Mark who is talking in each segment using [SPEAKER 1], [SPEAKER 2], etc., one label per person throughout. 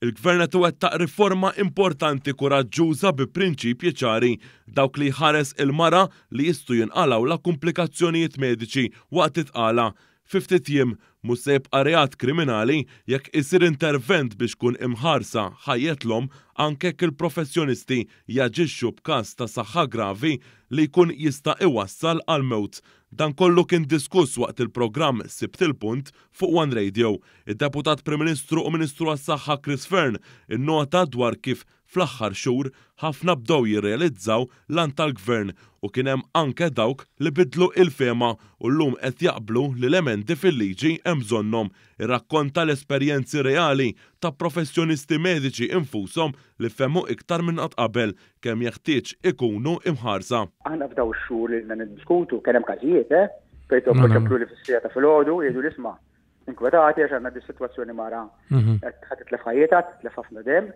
[SPEAKER 1] Il-Gvern qed iwettaq riforma importanti kuraġġuża bi prinċipji ċari, dawk li jħares il-mara li jistgħu jinqalgħulha kumplikazzjonijiet mediċi waqt it-tqala. Fi ftit jiem, mhux se jibqa' reat kriminali jekk isir intervent biex tkun imħarsa ħajjet l-omm anke jekk il-professjonisti jaġixxu b'każ ta' saħħa gravi li jkun jista' iwassal għall-mewt. Dan kollu kien diskuss waqt il-programm Sibt il-Punt fuq One Radio. Id-Deputat Prim Ministru u Ministru għas-Saħħa Chris Fearne innota dwar kif fl-aħħar xhur ħafna bdew jirrealizzaw l-għan tal-Gvern u kien hemm anke dawk li bidlu il-fehma u llum qed jaqblu li l-emendi fil-liġi hemm bżonnhom. Irrakkonta l-esperjenzi reali ta' professjonisti mediċi infushom li fehmu iktar minn qatt qabel kemm jeħtieġ ikunu imħarsa.
[SPEAKER 2] Aħna f'daw ix-xhur li ilna niddiskutu kien hemm każijiet, eh, fejn tobba ċempluli fis-siegħa ta' filgħodu jgħidu li isma' inkwetati għax għandna dis-sitwazzjoni mara mhm. qed ħa titlef ħajjitha, titlef ħafna demm,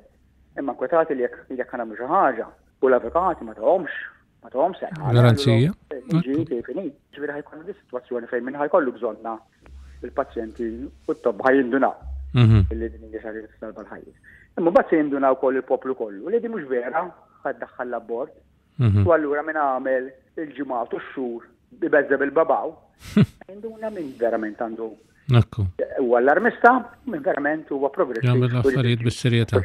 [SPEAKER 2] imma inkwetati li jekk jekk nagħmlu xi ħaġa u l-avukati ma tahomx ma tahomx
[SPEAKER 3] serħan. Garanzija.
[SPEAKER 2] Liġi kif inhi. Ġifieri ħajkun di sitwazzjoni fejn min ħajkollu bżonna il-pazjenti u t-tobba ħajindunaw mhm. illi din hija xi ħaġa salva l-ħajja. Imma mbagħad se jindunaw ukoll il-poplu kollu li din mhux vera ħad daħħal l-abort. Mhm. U allura min għamel il-ġimgħat u x-xhur bibeżża bil-babaw, jinduna min verament għandu
[SPEAKER 3] Ekku.
[SPEAKER 2] Huwa allarmista, min verament huwa progressiv.
[SPEAKER 3] Jagħmel l-affarijiet bis-serjetà.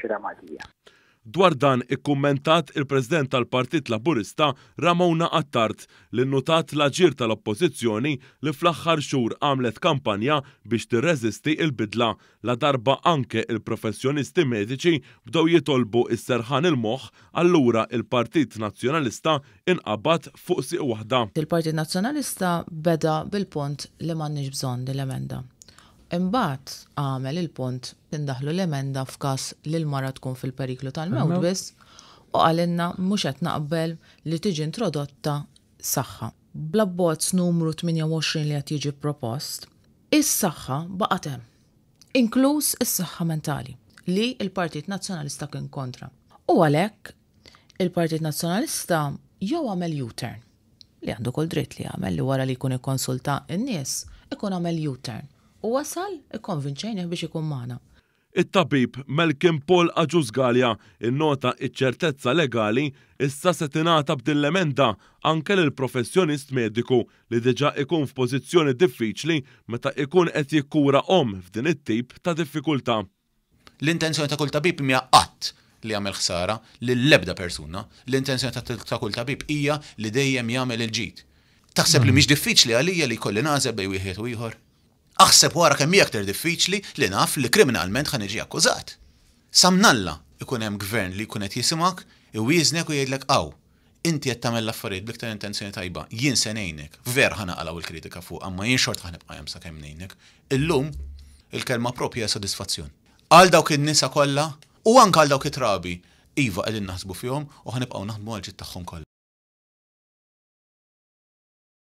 [SPEAKER 1] Dwar dan ikkummentat il-President tal-Partit Laburista Ramona Attard li nnutat l-aġir tal-Oppożizzjoni li fl-aħħar xhur għamlet kampanja biex tirreżisti l-bidla Ladarba anke il-professjonisti mediċi bdew jitolbu s-serħan il-moħħ, allura il-Partit Nazzjonalista inqabad fuq sieq waħda.
[SPEAKER 4] Il-Partit Nazzjonalista beda bil-punt li m'għandniex bżonn din l-emenda. Imbagħad għamel il-punt li ndaħħlu l-emenda f'każ li l-mara tkun fil-periklu tal-mewt biss u qalilna mhux qed naqbel li tiġi introdotta saħħa. Bl-abbozz numru 28 li qed jiġi propost, is-saħħa baqgħet hemm, inkluż is-saħħa mentali, li l-Partit Nazzjonalista kien kontra. U għalhekk il-Partit Nazzjonalista jew għamel U-turn, li għandu kull dritt li jagħmel li wara li jkun ikkonsulta n-nies, ikun għamel U-turn u wasal ikkonvinċejnih biex ikun magħna.
[SPEAKER 1] It-tabib Malcolm Paul Agius Galea nnota ċ-ċertezza legali issa se tingħata b'din l-emenda anke lil professjonist mediku li diġà ikun f'pożizzjoni diffiċli meta ikun qed jikkura omm f'din it-tip ta' diffikultà.
[SPEAKER 5] L-intenzjoni ta' kull tabib mhija qatt li jagħmel ħsara lill-ebda persuna. L-intenzjoni ta' kull tabib hija li dejjem jagħmel il-ġid. Taħseb li mhix diffiċli għalija li jkolli nagħżel bejn wieħed u ieħor? Aħseb u ara kemm hi aktar diffiċli li naf li kriminalment ħa niġi akkużat. Sa mnalla jkun hemm gvern li jkun qed jisimgħek, iwieżnek u jgħidlek hawn, inti qed tagħmel l-affarijiet bl-iktar intenzjoni tajba, jien se ngħinek. Vera ħa naqalgħu l-kritika fuqha imma jien xorta ħa nibqa' hemm sakemm ngħinek. Illum, il-kelma proprja hija sodisfazzjon. Għal dawk in-nisa kollha u anke għal dawk it-trabi, iva qegħdin naħsbu fihom u ħa nibqgħu naħdmu għall-ġid tagħhom kollha.